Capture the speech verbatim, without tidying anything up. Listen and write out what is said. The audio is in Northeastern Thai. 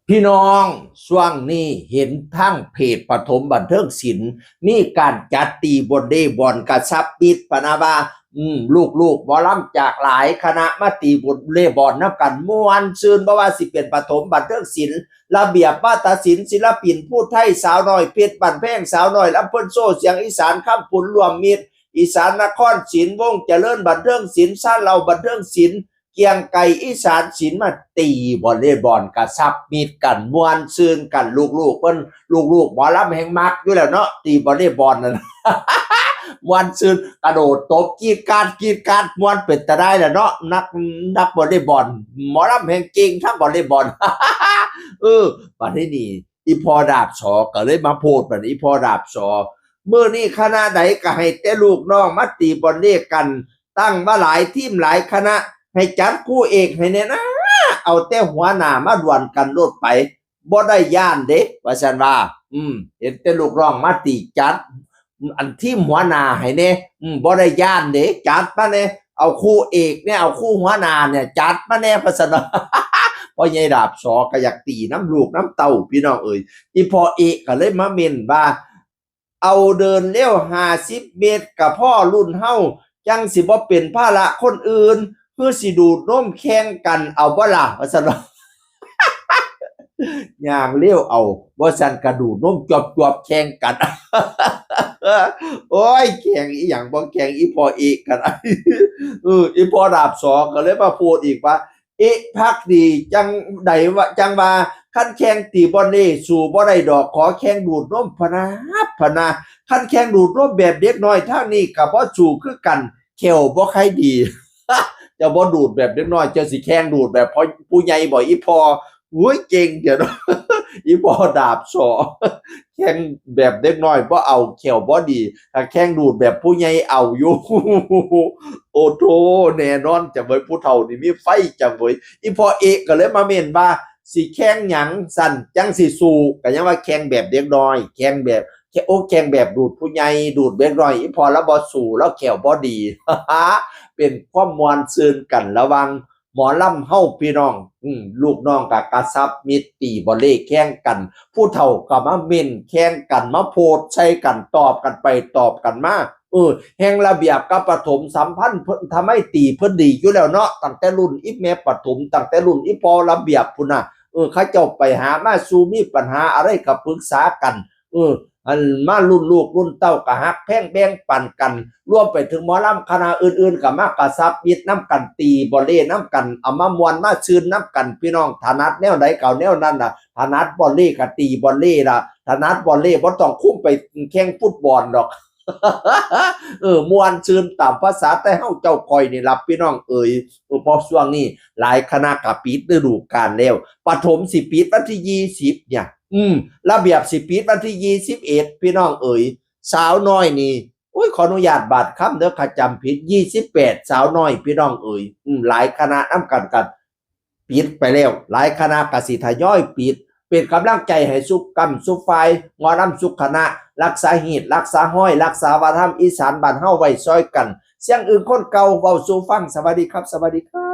พี่น้อง ช่วงนี้เห็นทางเพจปฐมบันเทิงศิลป์ มีการจัดตีบอลเลย์บอลกระชับมิตรพะนะว่า อืม ลูกๆหมอลำจากหลายคณะมาตีบอลเลย์บอลนำกัน ม่วนซื่น บ่ว่าสิเป็นปฐมบันเทิงศิลป์ ระเบียบวาทศิลป์ ศิลปินผู้ไทย สาวน้อยเพชรบ้านแพง สาวน้อยลำเพิ่นโชว์เสียงอีสาน คำผุนรวมมิตร อีสานนครศิลป์ วงเจริญบันเทิงศิลป์ ซาเหล่าบันเทิงศิลป์ เกรียงไกรอีสานศิลป์ มาตีบอลเลย์บอลกระชับมิตรกัน ม่วนซื่นกัน ลูกๆเพิ่น ลูกๆหมอลำแฮงมักอยู่แล้วเนาะ ตีบอลเลย์บอลนั่น ม่วนซื่น กระโดดตบกรีดกราดกรีดกราด ม่วนเป็นตาได้แหละเนาะ นัก นักบอลเลย์บอล หมอลำแฮงเก่งทั้งบอลเลย์บอล เออ บัดนี้นี่ อีพ่อดาบสอก็เลยมาโพสต์ บัดนี้อีพ่อดาบสอ มื้อนี้คณะใดก็ให้แต่ลูกน้องมาตีบอลเลย์กัน ตั้งมาหลายทีมหลายคณะ ให้จัดคู่เอกให้แน่นะ เอาแต่หัวหน้ามาดวลกันโลดไป บ่ได้ย้านเด้ ว่าซั่นว่า อืม เห็นแต่ลูกน้องมาตี จัด อันทีมหัวหน้าให้แน่ อืม บ่ได้ย้านเด้ จัดมาแน่ เอาคู่เอกเนี่ย เอาคู่หัวหน้าเนี่ย จัดมาแน่ ว่าซั่นว่า พ่อใหญ่ดาบสอก็อยากตีนำลูกนำเต้า พี่น้องเอ๋ย อีพ่อเอกก็เลยมาเม้นว่า เอาเดินเร็วห้าสิบเมตรก็พอ รุ่นเฮาจั่งสิบ่เป็นภาระคนอื่น คือสิดูดนมแข่งกันเอาบ่ล่ะ ว่าซั่นว่า ย่างเร็วเอา บ่ซั้นก็ดูดนมจวบๆแข่งกัน โอ้ย แข่งอีหยัง บ่แข่งอีพ่อเอกกัน เออ อีพ่อดาบสอก็เลยมาโพสต์อีกว่า เอกภักดี จั่งใดว่า จั่งว่า คันแข่งตีบอลเลย์สู้บ่ได้ดอก ขอแข่งดูดนมพะนะ พะนะ คันแข่งดูดนมแบบเด็กน้อยทางนี้ก็บ่สู้คือกัน แข้วบ่ใครดี เจ้าบ่ดูดแบบเด็กน้อย เจ้าสิแข่งดูดแบบพ่อ ผู้ใหญ่บ่ อีพ่อ โอ้ย เก่งเดี๋ยวนะ อีพ่อดาบสอ แข่งแบบเด็กน้อยบ่เอา แข้วบ่ดี ถ้าแข่งดูดแบบผู้ใหญ่เอาอยู่ โอ้โธ่ แน่นอนจังเว้ย ผู้เฒ่านี่มีไฟจังเว้ย อีพ่อเอกก็เลยมาเม้นว่า สิแข่งหยังซั่น จั่งสิสู้ ก็ยังว่าแข่งแบบเด็กน้อย แข่งแบบ แข่ง โอ้ แข่งแบบดูดผู้ใหญ่ ดูดเด็กน้อย อีพ่อลาวบ่สู้ ลาวแข้วบ่ดี เป็นความม่วนซื่นกันระหว่างหมอลำเฮาพี่น้อง อืม ลูกน้องก็กระชับมิตร ตีบอลเลย์แข่งกัน ผู้เฒ่าก็มาเม้นแข่งกัน มาโพสต์ใส่กัน ตอบกันไปตอบกันมา เออ แฮงระเบียบกับปฐมสัมพันธ์เพิ่น ทำไมตีเพิ่นดีอยู่แล้วเนาะ ตั้งแต่รุ่นอีแม่ปฐม ตั้งแต่รุ่นอีพ่อระเบียบพุ้นน่ะ เออ เขาเจ้าไปหามาสู่ มีปัญหาอะไรก็ปรึกษากัน เออ อันมารุ่นลูกรุ่นเต้าก็ฮักแพงแบ่งปันกัน รวมไปถึงหมอลำคณะอื่นๆก็มากระชับมิตรนำกัน ตีบอลเลย์นำกัน เอามาม่วนมาซื่นนำกัน พี่น้องถนัดแนวใดก็เอาแนวนั้นน่ะ ถนัดบอลเลย์ก็ตีบอลเลย์ล่ะ ถนัดบอลเลย์บ่ต้องคุมไปแข่งฟุตบอลดอก เออ ม่วนซื่นตามภาษาแต่เฮาเจ้าคอยนี่ล่ะพี่น้องเอ๋ย เออ เพราะช่วงนี้หลายคณะก็ปิดฤดูกาลแล้ว ปฐมสิปิดวันที่ยี่สิบเนี่ย อืม ระเบียบสิปิดวันที่ยี่สิบเอ็ด พี่น้องเอ๋ย สาวน้อยนี่ โอ้ย ขออนุญาตบาดคำเด้อ ข้าจำผิด ยี่สิบแปด สาวน้อย พี่น้องเอ๋ย อืม หลายคณะนำกันก็ปิดไปแล้ว หลายคณะก็สิทยอยปิด เป็นกำลังใจให้ซุกกำซุกฝ่าย หมอลำซุกคณะ รักษาฮีต รักษาฮอย รักษาวัฒนธรรมอีสานบ้านเฮาไว้ซ่อยกัน เสียงอึ่งคนเก่า เว้าสู่ฟัง สวัสดีครับ สวัสดีครับ